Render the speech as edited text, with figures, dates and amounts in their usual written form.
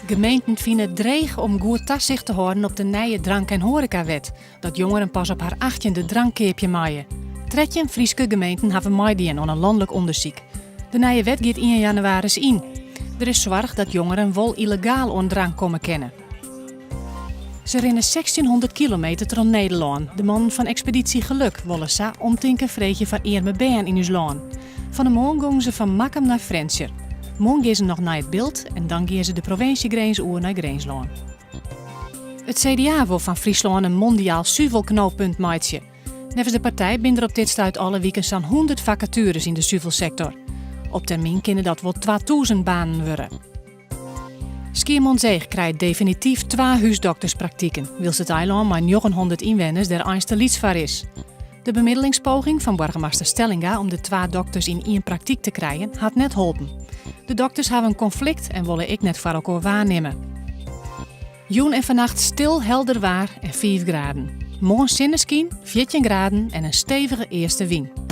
Gemeenten fine it dreech om goed tasicht te hâlden op de nije drank en hoarekawet, dat jongeren pas op har achttjinde drank keapje meie. 13 Fryske gemeenten hawwe meidien oan in lanlik ûndersyk. De nije wet giet ien jannewaris yn. Der is soarch dat jongeren wol yllegaal oan drank komme kinne. Se rinne sechstjinhûndert kilometer troch Nederlân. De mannen fan Expeditie Geluk wolle sa omtinken freegje foar earme bern yn ús lân. Fan 'e moarn gongen se fan Makkum nei Frjentsjer. Moarn gean se noch nei it Bilt en dan gean se de provinsjegrins oer nei Grinslân. It CDA wol fan Fryslân in mondiaal suvelknooppunt meitsje. Neffens de partij binne der op dit stuit alle wiken sa'n hûndert fakatueres yn de suvelsektor. Op termyn kinne dat wol 2000 banen wurde. Skiermûntseach krijt definityf twa húsdokterspraktiken, wylst it eilân mei njoggenhûndert ynwenners der eins te lyts foar is. De bemiddelingspoging fan boargemaster Stellinga om de twa dokters yn ien praktyk te krijen hat net holpen. De dokters hawwe in konflikt en wolle ek net foar elkoar waarnimme. Jûn en fannacht stil helder waar en 5 graden. Moarn sinneskyn, 14 graden en in stevige eastewyn.